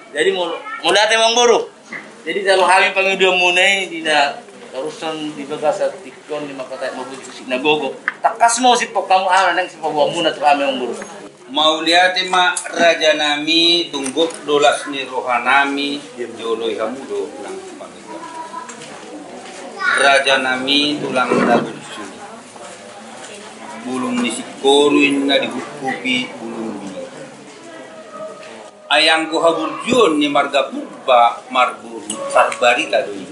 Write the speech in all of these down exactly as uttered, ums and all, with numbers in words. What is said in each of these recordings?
Jadi mauliate ma amangboru. Jadi jalo hami pangidoanmuna i di na tarushon di bagasan tingki on di manghatai ma husip na gogo. Tangkas ma husip hamu aha na naeng sipaboaonmuna tu hami amangboru. Mauliate ma rajanami, tung gok do las ni rohanami, dioloi hamu do nang pangidoan. Rajanami tulang na burju. Bulung ni singkoru inna dihuphupi bulung ni. Ai anggo haburjuon ni marga Purba marboru tarbarita do i.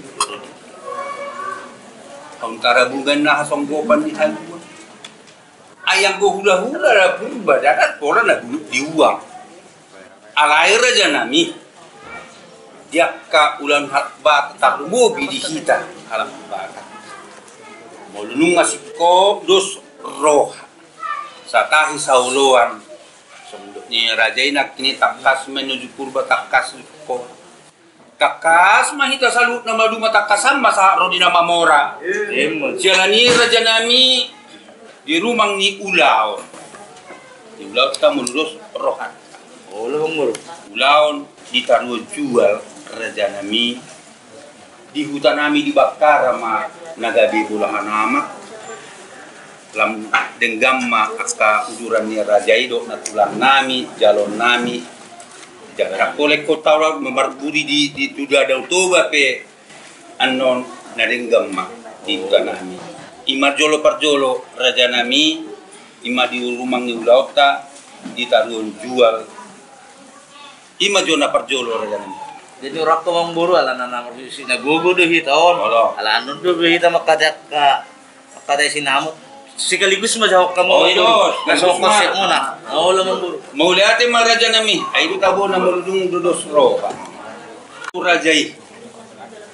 Haunta Rabugan na hasonggopan ni haluan. Ai anggo hulahula na Purba ndada pola na bulung di uang. Alai rajanami, di angka ulaon halak Batak tarlumobi di hita halak Batak. Molo nunga singkop dos roha, satahi saoloan. Songon dok ni raja i nangkin i tangkas menuju Purba tangkas singkop. Tangkas ma hita saluhutna maduma tangkasan ma sahat ro di na mamora. Emma. Siala ni i rajanami di rumang ni ulaon. Di ulaonta molo dos rohanta. Olo, amangboru. Ulaon di taruan jual rajanami. Di hutanami di Bakkara ma na gabe bolahan amak. Lam denggan ma angka uduran ni raja i dohot na tulangnami, jalonnami. Jala ndang pola ingkon taula marburi di, di tu Danau Toba pe annon na denggan ma di hutanami. I ma jolo parjolo rajanami, i ma di rumang ni ulaonta di taruan jual. I ma jo na parjolo rajanami. Jadi rohangku amangboru alana na marhusip na gogo do hita on. Olo. Ala annon do be hita manghatai angka, manghatai sinamot. Sekaligus ma jahon hamu. Oh, i do. Na so konsepmuna. Olo amangboru. Mauliate ma rajanami. Ai do tabo na molo dung do dos roha. Raja i.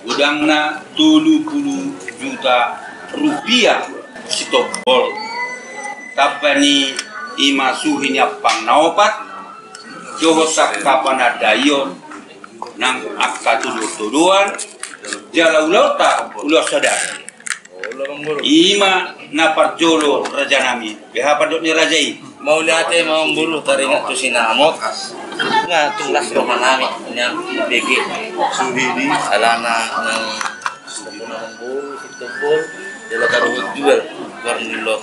Godangna tolu pulu juta rupiah sitombol. Tamba ni i ma suhi ni ampang na opat. Dohot angka panandaion nang angka tudutuduan. Jala ulaonta ulaon sadari. I ma na parjolo rajanami. Beha pandok ni raja i. Mauliate ma amangboru taringot tu sinamot. Nga tung las rohanami nian bege. Suhidi. Alana nang amangboru sitombol. Jala taruhut jual. Luar ni lot.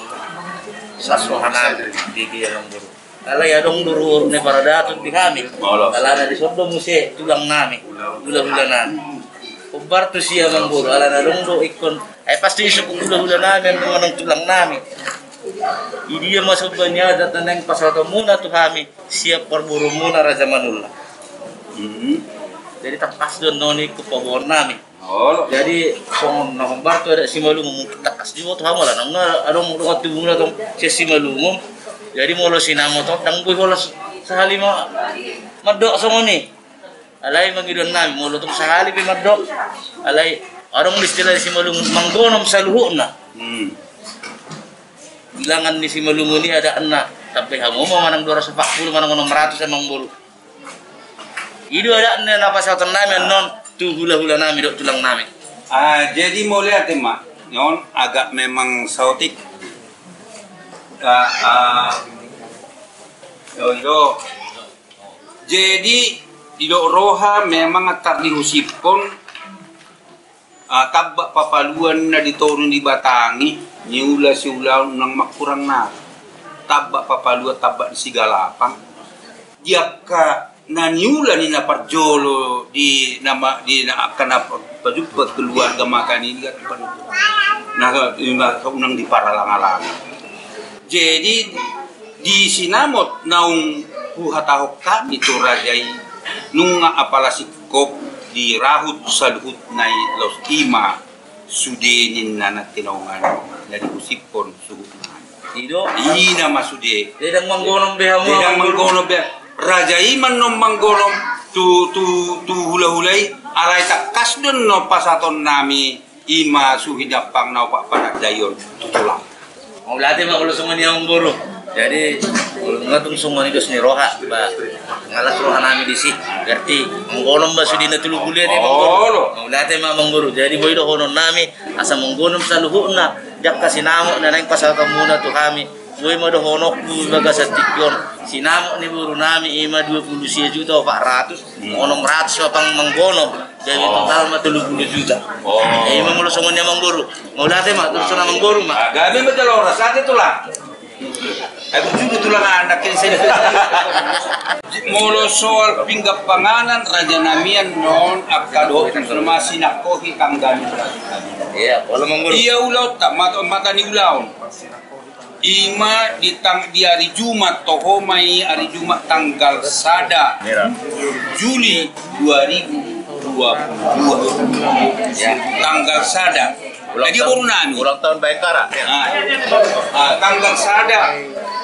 Las rohanami bege amangboru. Alai adong do ruhut ni paradaton di hami. Olo. Alana dison do muse tulangnami, hulahulanami. Hombar tusi amangboru, alana adong do ingkon. Ai pasti isuk hulahulanami, adong manang tulangnami. Idia ma somba ni adat na naeng pasahatonmuna tu hami sian parboruonmuna Raja Manullang. Hmm. Jadi tangkas do annon i ingkon paboaonnami. Olo. Jadi songon na hombar tu adat Simalungun, mungkin tangkas diboto hamu ala nang na adong dongan tubumuna tong sian Simalungun. Jadi molo sinamot on ndang boi holan sahali ma mandok songon i. Alai mangidoannami molo tong sahali pe mandok. Alai adong do istilah di Simalungun manggonom saluhutna. Hmm. Bilangan ni Simalungun i adatna. Tamba hamu ma manang dua ratus empat puluh manang onom ratus amangboru. I do adatna na pasahatonnami annon tu hulahulanami dohot tulangnami. Ah, jadi mauliate ma. On agak memang saotik. Ah, ah. Yo, yo. Jadi didok roha memang tar dihusiphon. Ah, tamba papaluan na di toru ni batang i, niula siulaon unang mangkurang nari. Tamba papaluan tamba ni sigalapang. Di angka na niula ni na parjolo di nama di na angka na pa-, pajumpa keluarga maka ni na, na unang diparalangalangi. Jadi di sinamot naung huhatahon hami tu raja i, nunga apala singkop dirahut saluhutna i laos i ma sude ninna na tinaungan na dihusiphon suhutna. I do. I nama sude. Ndang manggonom be hamu. Ndang manggonom be. Raja i ma annon manggonom tu, tu, tu hulahula i, alai tangkas do annon pasahatonnami. I ma suhi ni ampang na opat panandaion tu tulang. Mauliate ma molo songon i amangboru. Jadi molo nunga tung songon i dos ni roha ba nga las rohanami disi. Berarti manggonom ma sude na tolu pulu i amangboru. Olo. Mauliate ma amangboru. Jadi boi dohononnami asa manggonom saluhutna di angka sinamot na naeng pasahatonmuna tu hami. Boi ma dohononku di bagasan tingki on. Sinamot ni boru nami i ma dua pulu sia juta opat ratus, onom ratus ma panggonom. Jadi total ma tolu pulu juta. Ima molo songon i amangboru. Mauliate ma, terus songon i amangboru ma. Gabe ma jala horas ate tulang. Aku juga tulang anak ini saya. Molo soal pinggan panganan raja nami annon angka dohot na sinangkohi tanggal. Ia ulaonta, mata ni ulaon. Ima di tang, di ari Jumat, toho ma i ari Jumat tanggal sada Juli dua ribu dua puluh dua. Tanggal sada. Jadi boru nami. Ulang tahun Bayangkara. Tanggal sada.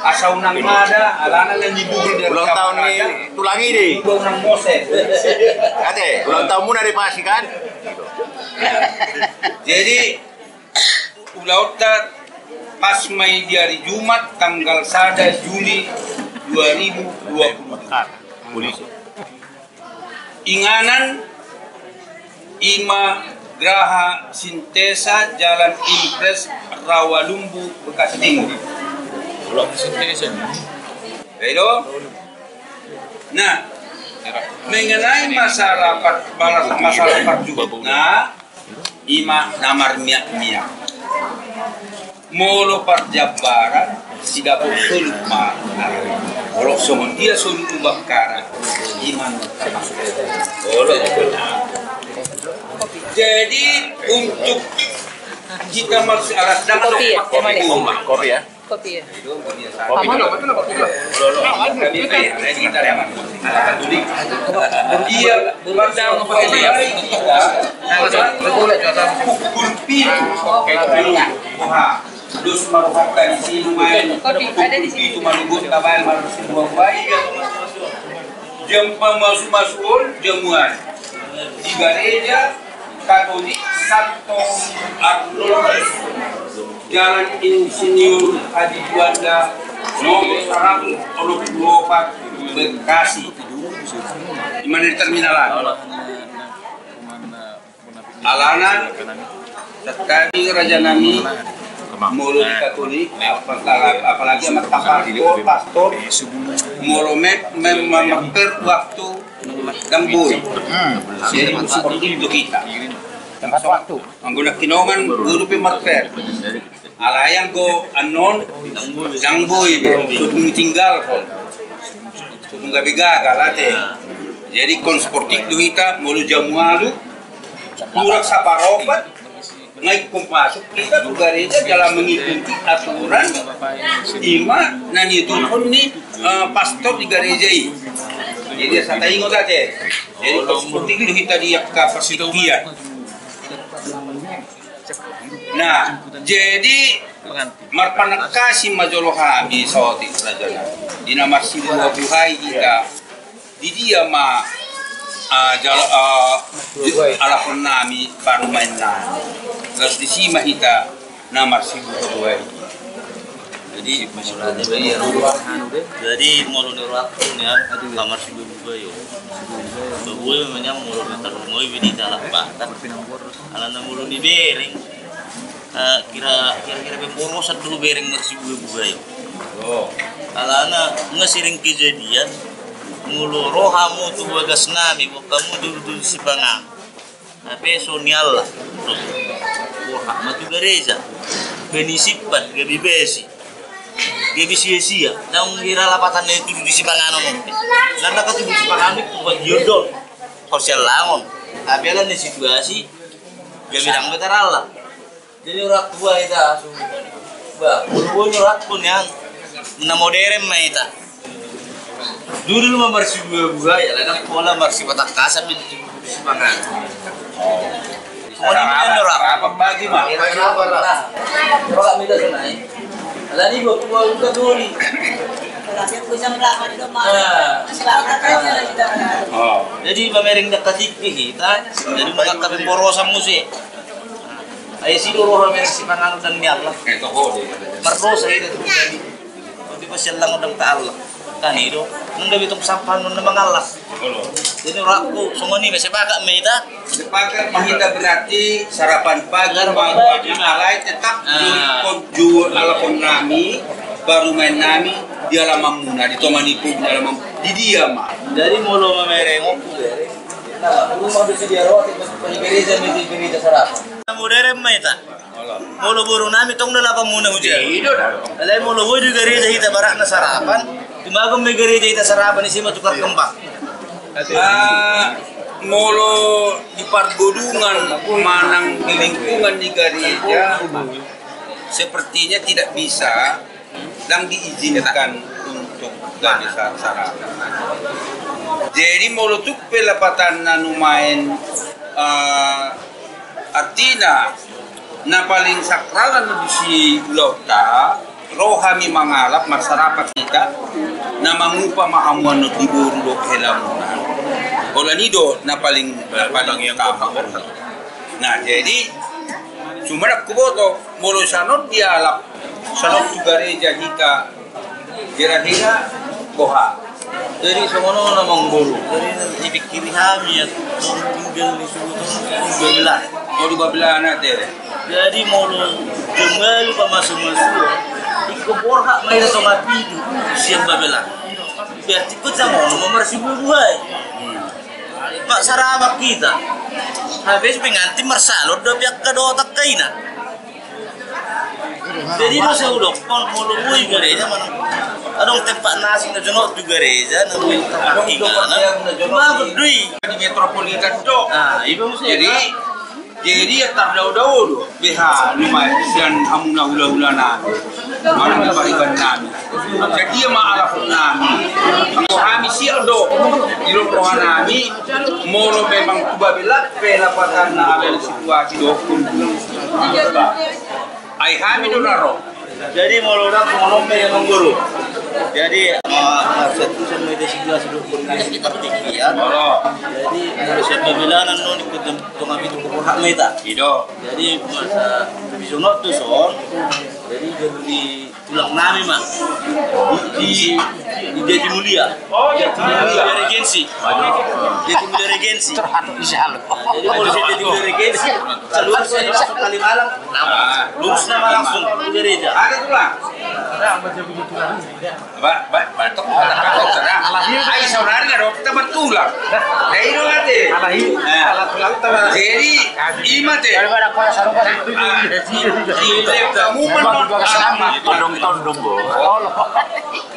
Asa unang ada alana na ni buhul dari ulang tahun ni tulang i di. Unang mose. Ate, ulang tahun muna di pasi kan. Jadi ulaonta pas ma i di ari Jumat tanggal sada Juli dua ribu dua puluh. Inganan ima Graha Sintesa, Jalan Impres, Rawalumbu, Bekasi Timur. Nah, mengenai masalah par-, masalah parjugutna, ima na marmiak-miak. Molo parjambaran sidapot solut ma. Molo songon dia solut tu Bayangkara, ima na. Jadi untuk kita masih alas dang kopi ya? Kopi ya? Kopi ya? Kopi. Ia, pukul pitu. Oha. Dos maruhak tadi si lumayan. Kopi ada di sini. Pukul pitu maruhak tabayang maruhak si buah-buah. Jam pamasumasu on, jamuan. Di gareja Katolik Santo Arnoldus, Jalan Insinyur Haji Juanda, nomor saratus onom pulu opat, Bekasi. Di mana di terminal an? Alana, tetapi raja nami, molo di Katolik, apalagi, apalagi sama pastor, pastor, molo me-, me-, me-, memper waktu Dang boi. Hmm. Jadi seperti itu kita. Tepat waktu. Anggo nangkiningan guru pe marper. Alai anggo annon dang boi be. Sudung tinggal kon. Sudung gabe gagal ate. Jadi kon sportif do hita molo jam ualu. Kurang saparopat. Nga ingkon masuk kita tu gareja dalam mengikuti aturan ima na nidokhon ni, eh, pastor di gareja i. Jadi asa taingot ate. Jadi seperti itu kita di angka partingkian. Nah, jadi marpanangkasi ma jolo hami saotik raja nami. Di na marsibuhabuhai hita. Di dia ma, ah, jala, ah, alapon nami parumaen nami. Laos disi ma hita na marsibuhabuhai. Jadi, jadi molo ni rohangku nian, na marsibuhabuhai on. Boi ma nian molo ni tarungoi be di dalan bata. Alana molo ni bereng. Eh, kira, kira-kira pemborosan do bereng marsibuhabuhai. Oh. Alana nga sering kejadian molo ro hamu tu bagas nami, boan hamu dulu-dulu sipanganon. Hape so ni Allah. Boha ma tu gareja. Bani sipat gabe basi. Gabe sia-sia. Dang hira lapatan na tudu di sipanganon on pe. Nanda ka tudu di sipanganon i kupa diodol. Kau sialangon. Hape alana situasi gabe dang be taralap. Jadi orang tua ita asu. Bah, boi orang tua nian. Na modern ma ita. Dulu ma marsibuhabuhai, alana pola marsipatangkasan be tu sipanganon. Semua ni orang apa bagi ma. Orang minta senai. Alani buat tua buka doli. Nah. Oh. Jadi pamereng dekat tingki hita. Jadi mangangkat pemborosan muse. Ai si do roha mereng sipanganon dang ni Allah. Mardosa hita tu. Tapi pas sialangon dang ta Allah. Kan i do. Nang gabe tong sampah non na mangallah. Jadi rohangku songon i ma sepakat ma hita. Sepakat ma hita berarti sarapan pagi. Sarapan pagi. Alai tetap jual alapon nami. Parumaen nami di alamanmuna, di tonga ni poggi di alaman, di dia ma. Jadi molo mamereng on tu bere. Nah, rumah tu si dia ro, di gereja, di gereja sarapan. Modern ma hita. Molo boru nami tong do lapanmuna huja. Iya, iya, dah. Alai molo boi di gereja hita barakna sarapan, tumagon ma i gereja hita sarapan, isi ma tukar kembang. Ah, molo di pargodungan manang di lingkungan di gereja, sepertinya tidak bisa dan diizinkan untuk gabe sa-, sarapan. Jadi molo tung pe lapatanna nuaeng, eh, artina na paling sakralan di si ulaonta, ro hami mangalap marsarapan hita, na mangupa ma hamu annon di boru dohot helamuna. Holan i do na paling, na paling utama. Nah, jadi, cuma ndang huboto, molo sian on dialap, sian on tu gareja hita, kira-kira boha. Jadi songon on amang boru, jadi dipikiri hami ya, tinggal di suku tu, di Babelan. Oh, di Babelan ate. Jadi molo jombalu pamasu-masu, ingkon borhat ma i na tonga pitu sian Babelan. Berarti ingkon songon on ma marsibuhabuhai. Hmm. Marsarapan hita. Habis pengantin marsalor do piak ka do tangkaina. Jadi do sai hudokkon molo boi gareja manang adong tempat na asing na jonok tu gareja na boi tangkaina. Bagus do i. Di metropolitan do. Ah, iba mesti. Jadi, jadi ya tardao-dao do. Beha nami sian hamuna hula-hula nami. Mana nami pariban nami. Jadi ma alap nami. Anggo hami siap do. Di roha nami. Molo memang tu Babelan pe lapatanna, ada di situasi dohot. Ai hami do na ro. Jadi molo ndang songon on pe amang boru. Jadi, eh, satu sama ada situasi dohot. Jadi molo sian Babelan annon ingkon tonga pitu ingkon borhat ma hita. I do. Jadi masa lebih sonok tu son. Jadi jadi tulang nami ma. Di, di, di Jatimulia. Oh, Jatimulia. Jatimulia Regensi. Jatimulia Regensi. Terhadap di sana. Jadi molo sian Jatimulia Regensi, saluhutna sian Kalimalang, lurus nama langsung tu gereja. Ada tulang. Ba, ba, batok, batok, batok, sada. Ai saudara na dokter betulang. Jadi ima te. Di, di, di, kamu menonton. Tondong, tondong, bo.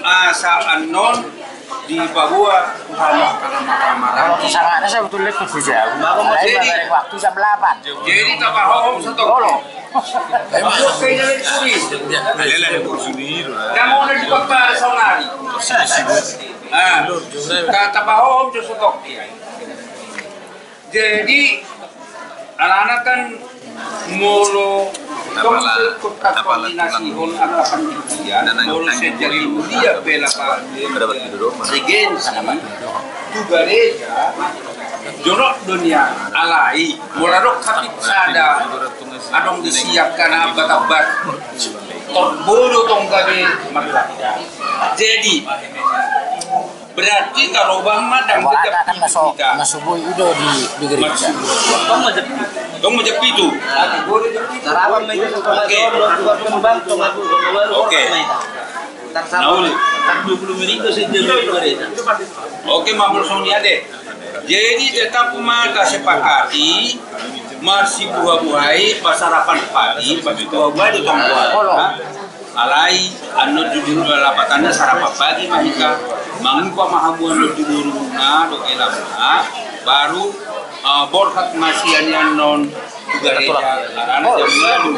Asa annon dipaboa tu hami angka na marhahamaranggi. Kalau tu sana ada sebetulnya tujuh jam. Jadi, mamereng waktu jam delapan. Jadi tapahohom satok. Olo. Oke, jadi kuri. Ndang olo dipakta saonari. Ah, ta-, tapahohom jo satok. Jadi alana kan molo tong ikut koordinasihon angka panitia, molo sian Jatimulia pe lapatanna Regensi tu gareja, jonok do nian, alai molo adong hapit sada adong disi angka na batambat, tor boi do tong gabe marlapidan. Jadi berarti taroban ma ndang. Wah, ada kan maso, maso boi i do di, di gereja. Tong ma jepi. Tong ma jepi tu. Oke. Oke. Oke, mamol songon i ate. Jadi tetap ma tasepakati marsibuhabuhai, pasarapan pagi, marsibuhabuhai do tong. Alai annon jujur lapatanna sarapan pagi ma hita, mangupa ma hamu annon tu borumuna dohot helamuna, baru, eh, borhat ma sian i annon tu gareja, alana jam ualu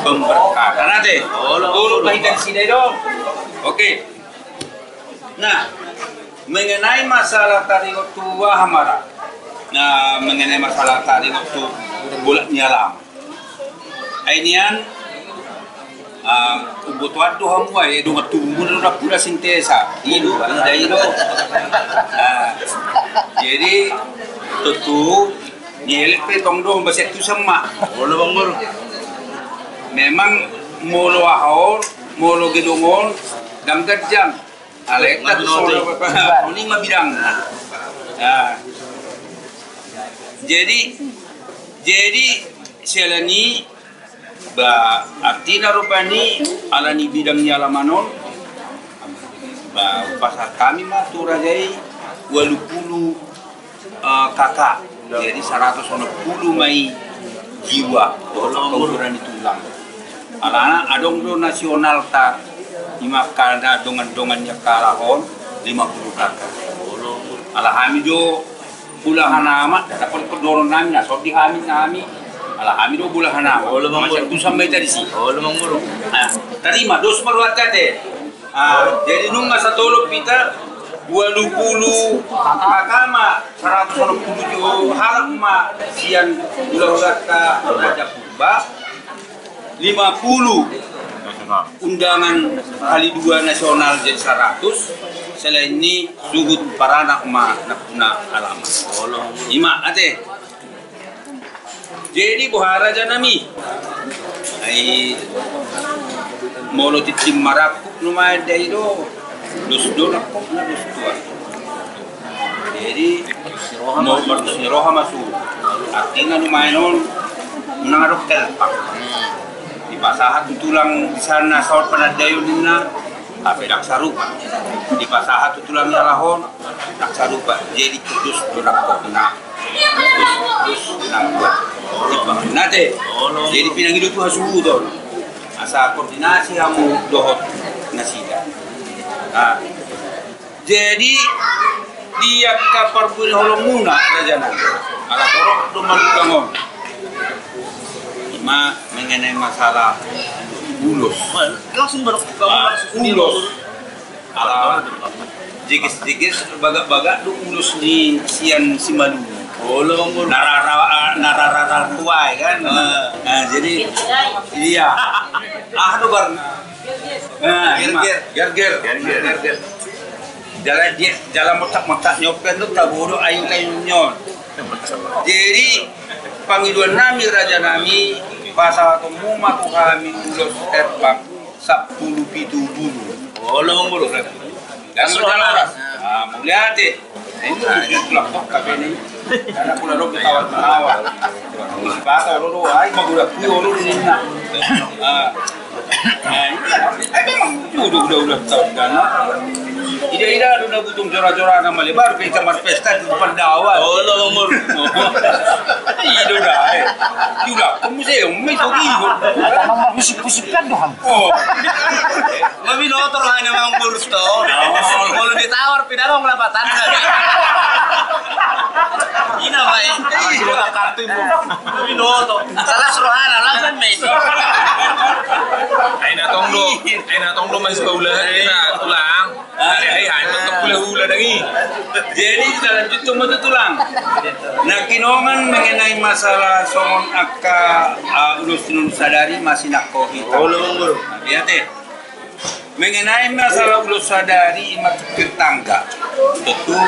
pemberkatan ate. Olo, olo, ma hita disi do. Oke. Nah, mengenai masalah taringot tu aha ma ra. Nah, mengenai masalah taringot tu bolak ni alaman. Ai nian, ah, umbotoan do hamu ai, dongan tubumuna do nampuna sintesa. I do, i do. Ah, jadi, tontu, ni elek pe tong do, basa tu sama. Olo, Bang Boru. Memang molo aha on, molo gedong on, ndang ganjang. Alai, tapi soal apa, apa, ini mah bidang. Nah. Jadi, jadi, siala ni, ba, artina rupani, ala ni bidang ni alaman on, Ba, pasahat hami ma tu raja i ualu pulu, eh, K K. Jadi saratus onom pulu ma i jiwa dohot angka uduran ni tulang. Alana adong do nasionalta, ima angka na dongan-dongan ni angka halak on, lima pulu K K. Ala hami do bolahan ama, dapot dohonon nami na so di hami, na hami. Ala hami do bolahan ama. Olo, Bang Guru. Masa tu sampai tadi si. Olo, Bang Guru. Ah, tarima dos ma rohanta ate. Ah, jadi nunga satolop hita, ualu pulu K K ma, saratus onom pulu jiwa halak ma sian hula-hulanta Raja Purba. Lima pulu undangan kali dua nasional jadi saratus, selain ni suhut paranak ma nampuna alaman. Ima ate. Jadi boha raja nami? Ai molo tintin marangkup nuaeng da i do. Dos do nangkok na dos tua. Jadi, martus ni roha ma suhut. Artina nuaeng on, unang adong telpak. Dipasahat tu tulang di sana saur panandaion ninna, hape ndang sarupa. Dipasahat tu tulang ni halak on, ndang sarupa. Jadi putus do nangkokna. Putus, putus nangkok. Timbang nate. Jadi pinangido tu hasuhuton. Asa koordinasi hamu dohot nasida. Nah, jadi di angka parbue ni holongmuna raja nami, ala torop do manulang on. Ima mengenai masalah ulos. Langsung baru kamu langsung ulos. Ala jeges-jeges bagak-bagak do ulos ni sian Simalungun. Olo, Bang Guru. Narara narara tuai kan. Nah, jadi iya. Ah do bar. Nah, gerger. Gerger. Gerger. Jala dia, jala motak-motak nyopen tu tabodo ayu kayu nyon. Jadi pangidoan nami raja nami, pasahatonmu ma tu hami ulos herbang sampulu pitu bulu. Olo, Bang Guru. Dan sudah horas. Ah, mauliate. Ini tujuh belas kok kape ni. Karena pula lo ketawa-ketawa. Misi patah lo do, ai magurak pio lo di ninna. Ah. Ai memang jodoh udah udah tahu dana. Ida-ida do na butung jora-jora na malebar pe kamar pesta di depan dawa. Olo, Bang Guru. Ida udah ai. Udah kamu sih, umi kok gitu. Memang pusing-pusing kan doh. Oh. Mabinoto rohana Amang Boru to. Molo ditawar pinarong lapatanna. Ina ma i. Mabinoto. Salah rohana langsung ma i. Ai na tong do, ai na tong do masih paulahan kita tulang. Ari-ari hanya untuk hula-hula dang i. Jadi kita lanjut tu tulang. Nah, kinongan mengenai masalah songon angka, ah, ulos tinonun sadari masih nangkok hita. Olo, Bang Guru. Nah, lihat deh. Mengenai masalah ulos sadari ima tungkir tangga. Tentu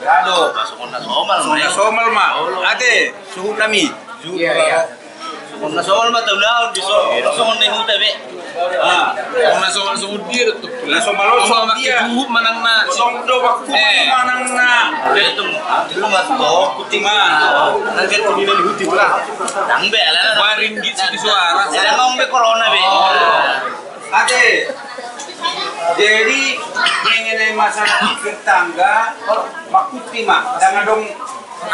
ado. Songon na somal ma. Songon na somal ma. Ate, suhut nami. Iya, iya. Songon na somal ma taulahon di so. Songon na huta be. Ah. Songon na somal songon dia do tu. Na somal on songon dia. Suhut manang na. Songon do bakku manang na. Dia tu. Lu nggak tahu. Kutima. Nanti tu di huti pula. Dang be ala. Waring gitu di suara. Saya mau be corona be. Ate, jadi mengenai masalah tungkir tangga, makuti ma, dang adong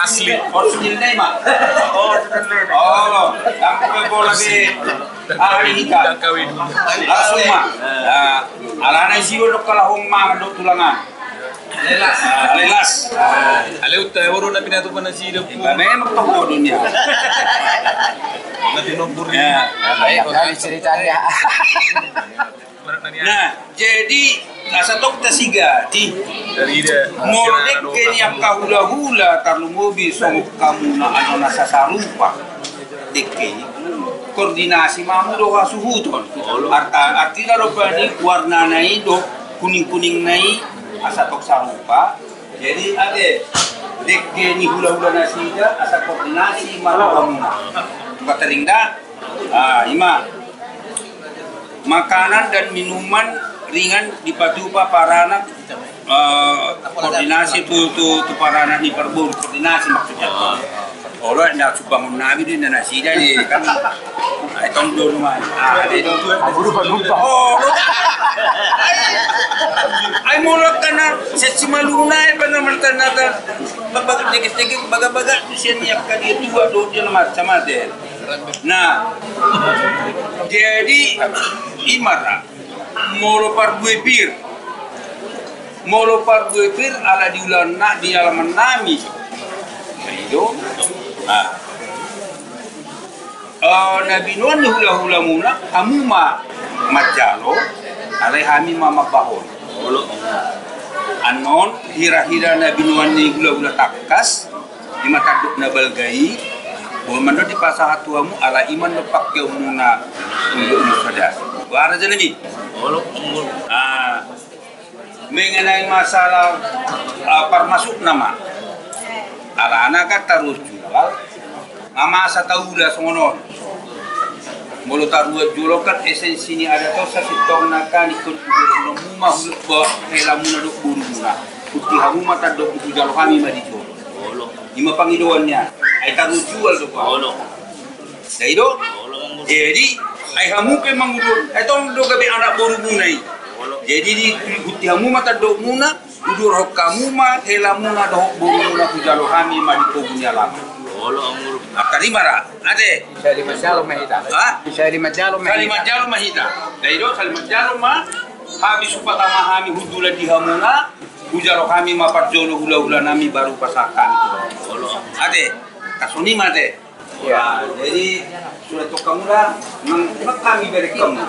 asli. Original nai ma. Oh, dang pe bola be. Ah, ini kan. Langsung ma. Nah, alana isi do kalahong ma do tulangan. Lelas. Ah, lelas. Ah. Ale uta, oro na pinatupa nasida. Ba memang toho dunia. Nanti nombor. Ya. Banyak kali ceritanya. Nah, jadi asa tong tasigati. Molo dengke ni angka hula-hula tarlumobi songon hamu na anu na sasarupa. Dengke i koordinasi ma hamu do hasuhuton. Arta, artina do bani warnana i do kuning-kuningna i asa tong sarupa. Jadi ate, dengke ni hula-hula nasida asa koordinasi ma do hamuna. Bukan tering da. Ah, ima. Makanan dan minuman ringan dipatupa paranak, eh, koordinasi tu, tu, tu paranak ni parboru, koordinasi maksudnya. Olo, na subangun nami di na nasida di kan. Ai tong do rumah. Ah, ai tong do. Abu rupa lupa. Oh, lo. Ai molo kana sesi maluna ai pernah mertanata. Baga-baga degis-degis, baga-baga tu sian ni angka dia tua do dia na macam ate. Nah, jadi ima ra molo parbue pir. Molo parbue pir ala di ulaonna di alaman nami. Nah, i do. Nah. Eh, na binoan ni hula-hulamuna, hamu ma manjalo, alai hami ma mambahon. Olo. Annon, hira-hira na binoan ni hula-hula tangkas, ima tandok na balga i, boi mandok dipasahat tu hamu, ala ima na pakeonmuna, ulu-ulu sada. Boha raja nami? Olo. Ah. Mengenai masalah, ah, parmasukna ma. Alana kan taruhon jual. Nga masa taula songon on. Molo taruhon jual kan esensi ni adat on sasintongna kan ingkon tu borumuna ma hula-hula, helamuna dohot borumuna. Huti hamu ma tandok, hujalo hami ma di jolo. Ima pangidoan ni an. Ai taruhon jual do kan. Olo. Jadi do. Olo. Jadi ai hamu pe mangudur, ai tong do gabe anak borumuna i. Olo. Jadi di, diikuti hamu ma tandokmuna, udurhon hamu ma helamuna dohot borumuna, hujalo hami ma di pogu ni alaman. Olo, Amang Guru. Ah, tarima ra. Ate. Sali manjalo ma hita. Hah? Sali manjalo ma hita. Sali manjalo ma hita. Jadi do, sali manjalo ma. Habis hupasahat hami hundulan di hamuna, hujalo hami ma parjolo hula-hula nami baru pasahat hami tu hamu. Olo. Ate. Songon i ma ate. Ya, jadi sudah tu hamu ra, nang, nang hami berek hamu.